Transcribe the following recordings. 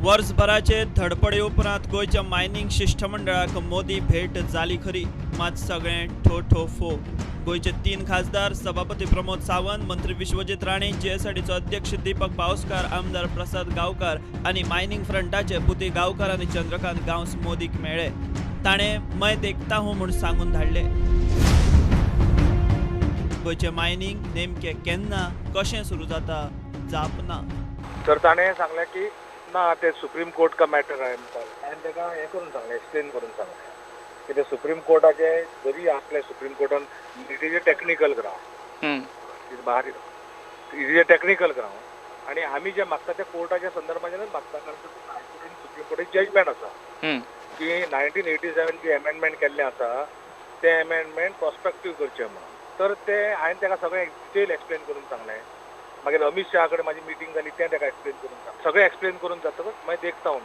वर्सभराचे धडपडे उपरांत गोंयच्या मायनिंग शिश्टमंडळाक मोदी भेट जाली खरी, मात सगळें ठो ठो फो. गोंयचे 3 खासदार, सभापती प्रमोद सावंत, मंत्री विश्वजीत राणे, जीएसआरडीचो अध्यक्ष दीपक पावसकार, आमदार प्रसाद गांवकार आनी मायनिंग फ्रंटाचे पुती गांवकार आनी चंद्रकांत गांवस मोदीक मेळ्ळे. ताणें मैं देखता हूं म्हूण सांगून धाडले. गोंयचें मायनिंग नेमकें केन्ना कशें सुरू जाता जाप ना. तर ताणें सांगलें की ना, ते सुप्रीम कोर्ट का मॅटर आहे म्हणटा. हांवें ताका हें करून सांगलें, एक्सप्लेन करून सांगलें की ते सुप्रीम कोर्टाचे जरी आसले, supreme कोर्टान it is a technical ground, बाहेर it is a technical ground आनी आमी जे मागता ते कोर्टाच्या संदर्भाच्यानूच मागता, कारण हायकोर्ट आनी सुप्रीम कोर्टाचे जजमेंट आसा की 1987 जे एमेंडमेंट केल्लें आसा तें एमेंडमेंट प्रोस्पेक्टीव करचें म्हणून. तर तें हांवें ताका सगळें डिटेल एक्सप्लेन करून सांगलें. मागीर अमीत शहा कडेन म्हाजी मिटींग जाली, तें ताका एक्सप्लेन करून सांगलें. सगळें एक्सप्लेन करून जातकच मागीर देखता हांव,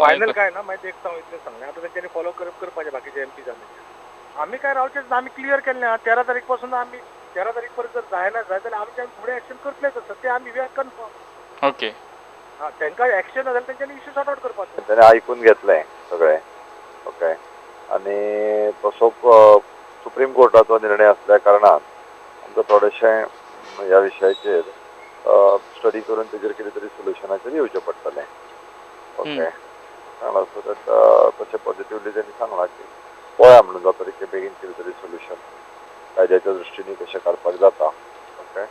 फायनल काय ना मागीर देखता हांव इतलें सांगलें. आतां तेंच्यांनी फॉलो करपाचें बाकीचे एम पी जाले. आमी काय रावचेच ना, आमी क्लियर केल्लें आहा. 13 तारीख पासून आमी 13 तारीख पर्यंत जर जायना जाय जाल्यार आमच्या फुडें एक्शन करतलेच आसता, ते आमी we are confirm. Okay, हां, तांकां एक्शन ना जाल्यार तेंच्यांनी इश्यू सॉर्ट आउट करपाचो. ताणें आयकून घेतलें सगळें. ओके, आनी तसो सुप्रीम कोर्टाचो निर्णय आसल्या कारणान आमकां थोडेशें ह्या विशयाचेर स्टडी करून तेजेर कितें तरी सोल्युशनाचेर येवचें पडटलें. ओके, सांगलां. सो that तशें पॉझिटिवली तेणी सांगलां की पळया म्हणून जाता तितके बेगीन कितें तरी सोल्युशन कायद्याच्या दृश्टीने कशें काडपाक जाता. ओके,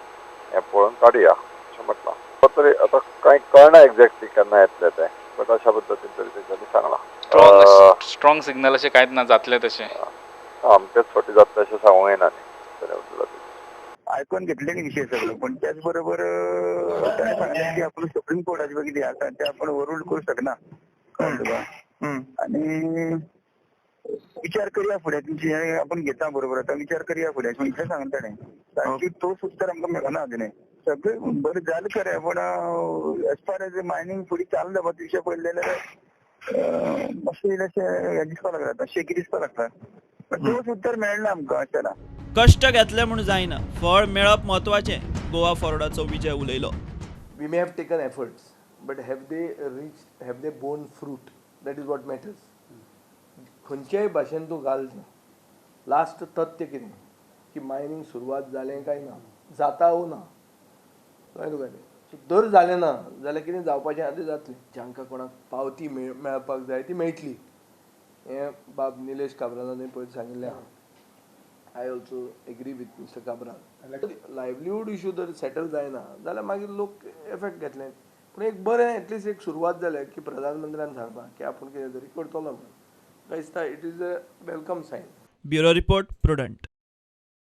हें पळोवन काडुया अशें म्हटलां. तरी आतां कांय कळना एक्झॅक्टली केन्ना येतलें तें, बट अशा पद्दतीन तरी तेंच्यांनी सांगलां. स्ट्रॉंग सिग्नल अशें कांयच ना जातलें तशें? आमचेच फावटी जातलें अशें सांगूंक येना न्ही. आयकून घेतले न्ही विशय सगळो, पण त्याच बरोबर ताणें सांगलें की आपण सुप्रीम कोर्टाचे कितें आसा ते आपण ओवररूल करू शकना, कळ्ळें तुका. आनी विचार करूया फुडें, तुमची आपण घेता बरोबर, आतां विचार करूया फुडें अशें इतलें सांगलें ताणें. सारकी ठोस उत्तर आमकां मेळना अजुनय. सगळें बरें जालें खरें, पण एज फार एज मायनींग फुडें चालू जावपाचो विशय पळयले जाल्यार मातशें इल्लेशें हें दिसपाक लागता, आतां शेकी दिसपाक लागता, पण ठोस उत्तर मेळना आमकां अशें ना. कश्ट घेतले म्हूण जायना, फळ मेळप म्हत्वाचें, गोवा फॉरवर्डाचो विजय उलयलो. We may have taken efforts, but have they reached, have they borne fruit? That is what matters. खंयच्याय भाशेन तूं घाल, लास्ट तथ्य कितें की मायनींग सुरवात जालें काय ना, जाता वो ना, कळ्ळें तुका तें. सो जर जालें ना जाल्यार कितें जावपाचें आहा तें जातलें. जांकां कोणाक पावती मेळपाक जाय ती मेळटली, हें बाब निलेश काब्रालान पयर सांगिल्लें आहा. I also agree with Mister Cabral. Livelihood issue जर सेटल जायना जाल्यार मागीर लोक एफेक्ट घेतले. पूण एक बरें एटलिस्ट एक सुरवात जाल्या की प्रधानमंत्र्यान सांगलां की आपूण कितें तरी करतलो म्हणून. म्हाका दिसता it is a welcome sign. Bureau report, Prudent.